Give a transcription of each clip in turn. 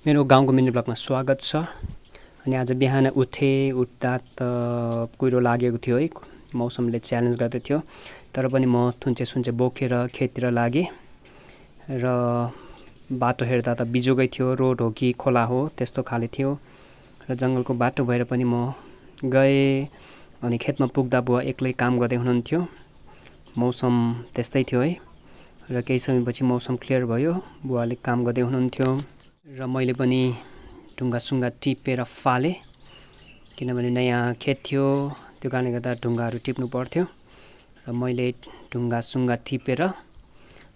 मेरो गाउँको मिनी ब्लगमा स्वागत छ। अनि आज बिहान उठ्दा त कुहिरो लागेको थियो है। मौसमले च्यालेन्ज गर्दै थियो, तर पनि म थुन्चे बोकेर खेततिर लागे र बाटो हेर्दा त बिजोगै थियो। रोड हो कि खोला हो त्यस्तो खाले थियो र जंगलको बाटो भएर पनि म गए। अनि खेतमा पुग्दा बुवा एक्लै काम गर्दै हुनुहुन्थ्यो। मौसम त्यस्तै थियो है र केही समयपछि मौसम क्लियर भयो। बुवाले काम गर्दै हुनुहुन्थ्यो र मैले पनि ढुङ्गा टिपेर फाले, किनभने नयाँ खेत थियो। त्यो कारणले गर्दा ढुङ्गाहरू टिप्नु पर्थ्यो र मैले ढुङ्गा टिपेर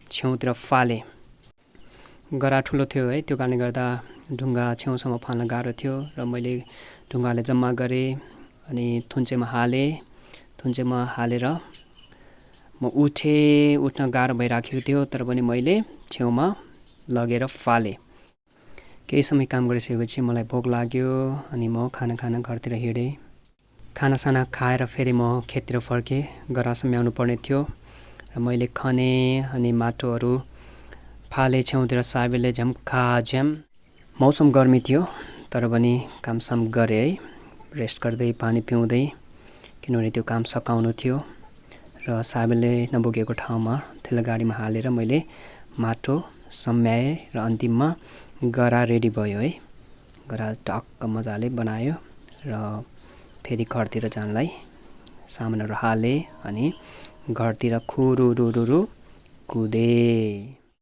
छेउतिर फाले। गरा ठुलो थियो है, त्यो कारणले गर्दा ढुङ्गा छेउसम्म फाल्न गाह्रो थियो र मैले ढुङ्गाले जम्मा गरेँ अनि थुन्चेमा हालेर म उठ्न गाह्रो भइराखेको थियो, तर पनि मैले छेउमा लगेर फाले। केही समय काम गरिसकेपछि मलाई भोक लाग्यो अनि म खाना खान घरतिर हिँडेँ। खानासाना खाएर फेरि म खेततिर फर्केँ। गरासम्म आउनु पर्ने थियो र मैले खने अनि माटोहरू फाले छेउतिर साबेले झ्याम। मौसम गर्मी थियो तर पनि कामसाम गरेँ है, रेस्ट गर्दै पानी पिउँदै, किनभने त्यो काम सकाउनु थियो र साबेले नबोकेको ठाउँमा ठेला गाडीमा हालेर मैले माटो सम्याएँ र अन्तिममा गरा रेडी भयो है। गरा टक्क मजाले बनायो र फेरि घरतिर जानलाई सामानहरू हालेँ अनि घरतिर खुरुरुरु कुदेँ।